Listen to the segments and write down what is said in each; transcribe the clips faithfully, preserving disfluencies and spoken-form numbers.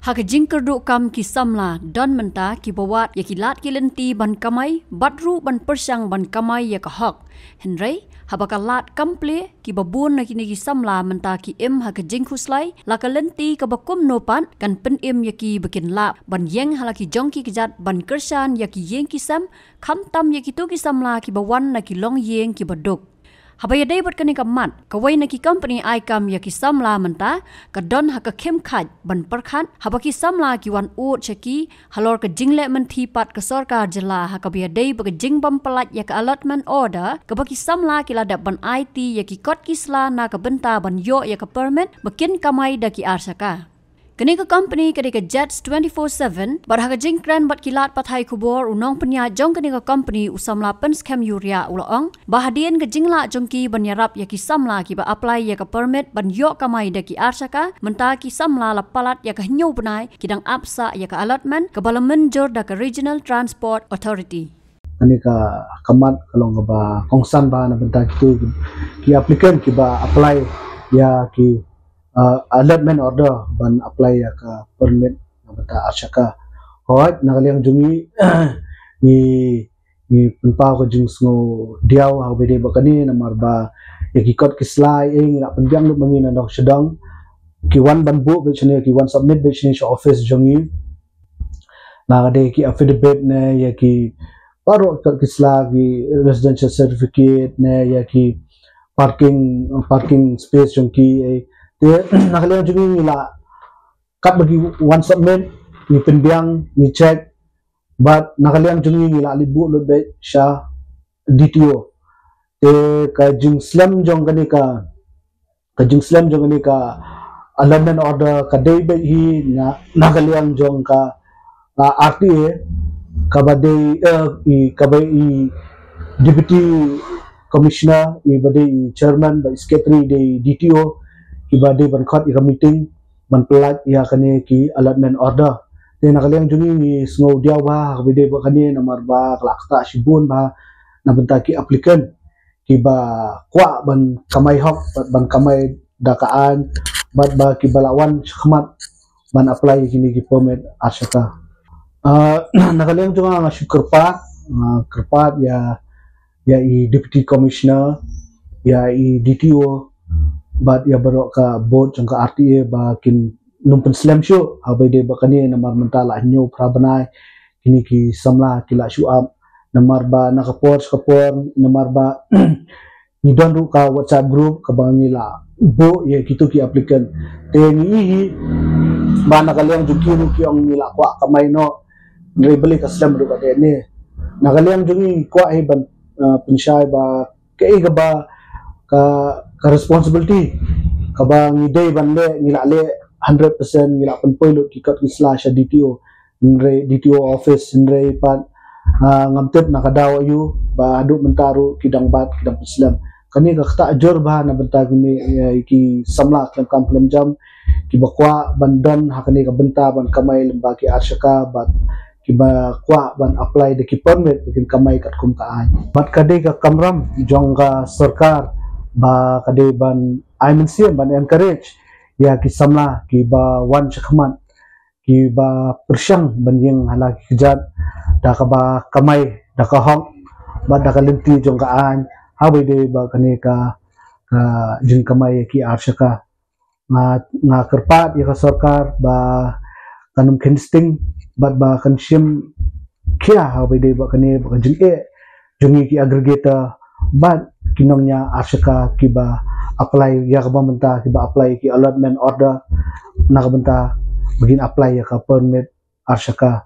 Ha ka jingkyrduh kam ki samla don mynta kiba wad ïa ki lad ki lynti ban kamai bad ruh ban pyrshang ban kamai ïa ka hok. Hynrei haba ka lad kam plie, kiba bun na kine ki samla mynta ki im ha ka jingkhuslai la ka lynti kaba kumno pat kan pynim ïa ki ba kin lah ban ïeng ha la ki jong ki kjat ban kyrshan ïa ki ïing ki sem, khamtam ïa kito ki samla kiba wan na ki longïing kiba duk. Haba ïadei bad kane ka mat, kawei na ki kompani ai kam ïa ki samla mynta ka don ha ka khim khait ban pyrkhat haba ki samla ki wan ud sha ki halor ka jingleh mynthi pat ka sorkar jylla ha kaba ïadei bad ka jingbym pyllait ïa ka allotment order kaba ki samla ki la dep ban aiti ïa ki kot ki sla na ka bynta ban ïoh ïa ka permit ba kin kamai da ki arshaka. Kane ka kompani ka dei ka Jets twenty-four seven, bad ha ka jingkren bad ki lad pathai khubor, u nongpynïaid jong kane ka kompani, u samla Pynskhem Uriah, u la ong ba hadien ka jinglah jong ki ban ïarap ïa ki samla kiba apply ïa ka permit ban ïoh kamai da ki arshaka, mynta ki samla la palat ïa ka hynñiew bnai ki dang ap sah ïa ka allotment kaba la mynjur da ka Regional Transport Authority. Kane ka, ka mat ka long kaba kongsan bha na bynta kito ki, ki applicant kiba apply ïa ki, uh, allotment order ban apply ïa ka permit na bynta arshaka. Hooid, na ka liang jong ngi, ngi, ngi pynpaw ka jingsngewdiaw ha kaba ïadei bad kane namar ba ïa ki kot ki sla, eh, ngi la pynbiang lut ma ngi na dong sha dong. Ki wan ban buh beit shane, ki wan submit beit shane sha office jong ngi. Na ka dei ki affidavit ne ïa ki baroh ki kot ki sla, ki residential certificate ne ïa ki parking, parking space jong ki, eh. Te na ka liang jong ngi ngi la, katba ki wan submit, ngi pynbiang, ngi check, bad na ka liang jong ngi ngi la leit buh lut beit sha D T O. Te ka jingslem jong kane ka, ka jingslem jong kane ka allotment order ka dei beit hi na, na ka liang jong ka, ah, R T A, kaba dei, eh, i, kaba i Deputy Commissioner, i ba dei i Chairman, ba i Secretary dei D T O, kiba dei ban khot ïa ka meeting ban pyllait ïa kane ki allotment order. Te na ka liang jong ngi ngi sngewdiaw bha ha kaba ïadei bad kane namar ba ka la ktah shibun bha na bynta ki applicant kiba kwah ban kamai hok, bad ban kamai da ka aiñ, bad ba kiba la wan shakhmat ban apply ïa kine ki permit arshaka. Ah, na ka liang jong nga nga shu kyrpad, nga kyrpad ïa, ïa i Deputy Commissioner, ïa i D T O, bad ïa baroh ka board jong ka R T A ba kin nym pynslem shuh ha kaba ïadei bad kane namar mynta la hynñiew phra bnai kine ki samla ki la shu ap, namar ba na ka por sha ka por, namar ba ngi don ruh ka WhatsApp group kaba ngi la buh ïa kito ki applicant. Te ngi i hi ba na ka liang jong ki ruh ki ong ngi la kwah kamai noh, hynrei balei ka slem ruh ka dei ne. Na ka liang jong ngi ngi kwah hi ban, ah, pynshai ba kaei kaba ka, ka responsibility kaba ngi dei ban leh, ngi la leh hundred percent, ngi la pynpoi lut ki kot ki sla sha D T O, hynrei D T O office, hynrei pat, ah, ngam tip na ka daw aïu ba haduh mynta ruh ki dang bat, ki dang pynslem. Kane ka ktah jur bha na bynta kine, eh, ki samla khlem kam khlem jam kiba kwah ban don ha kane ka bynta ban kamai lyngba ki arshaka, bad kiba kwah ban apply da ki permit ba kin kamai katkum ka aiñ. Bad ka dei ka kamram jong ka sorkar ba ka dei ban ai mynsiem, ban encourage ïa ki samla kiba wan shakhmat, kiba pyrshang ban ïeng ha la ki kjat da kaba kamai da ka hok bad da ka lynti jong ka aiñ ha kaba ïadei bad kane ka, ka jingkamai ïa ki arshaka. Nga, nga kyrpad ïa ka sorkar ba kan nym kheiñ sting bad ba kan shim khia ha kaba ïadei bad kane, bad ka jingeh jong ngi ki aggregator bad ki nongñiah arshaka kiba apply ïa kaba mynta, kiba apply ki allotment order na ka bynta ba kin apply ïa ka permit arshaka.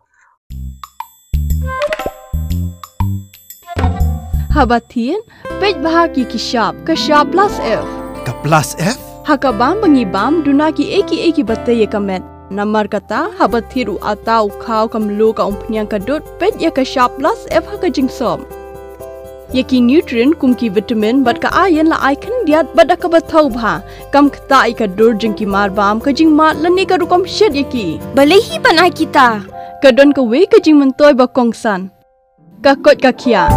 Haba thied, peit bha ki ki shap, ka shap plus F. Ka plus F? Ha ka bam ba ngi bam, duna kiei kiei kiba tei ïa ka met. Namar kata, haba thied u atta, u khaw, ka mluh, ka umphniang, ka dud, peit ïa ka shap plus F ha ka jingsop. Ïa ki nutrient kum ki vitamin bad ka iron la ai khyndiat bad da kaba thaw bha. Kam ktah ïa ka dur jong ki marbam, ka jingmad lane ka rukom shet ïa ki. Balei hi ban ai kita? Ka don kawei ka jingmyntoi ba kongsan. Ka koit ka khiah.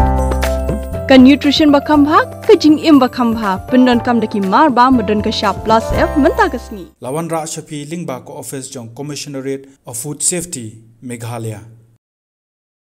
Ka nutrition ba kham bha, ka jingim ba kham bha, pyndonkam da ki marbam ba don ka shap plus F mynta ka sngi. La wanrah sha phi lyngba ka office jong Commissionerate of Food Safety, Meghalaya.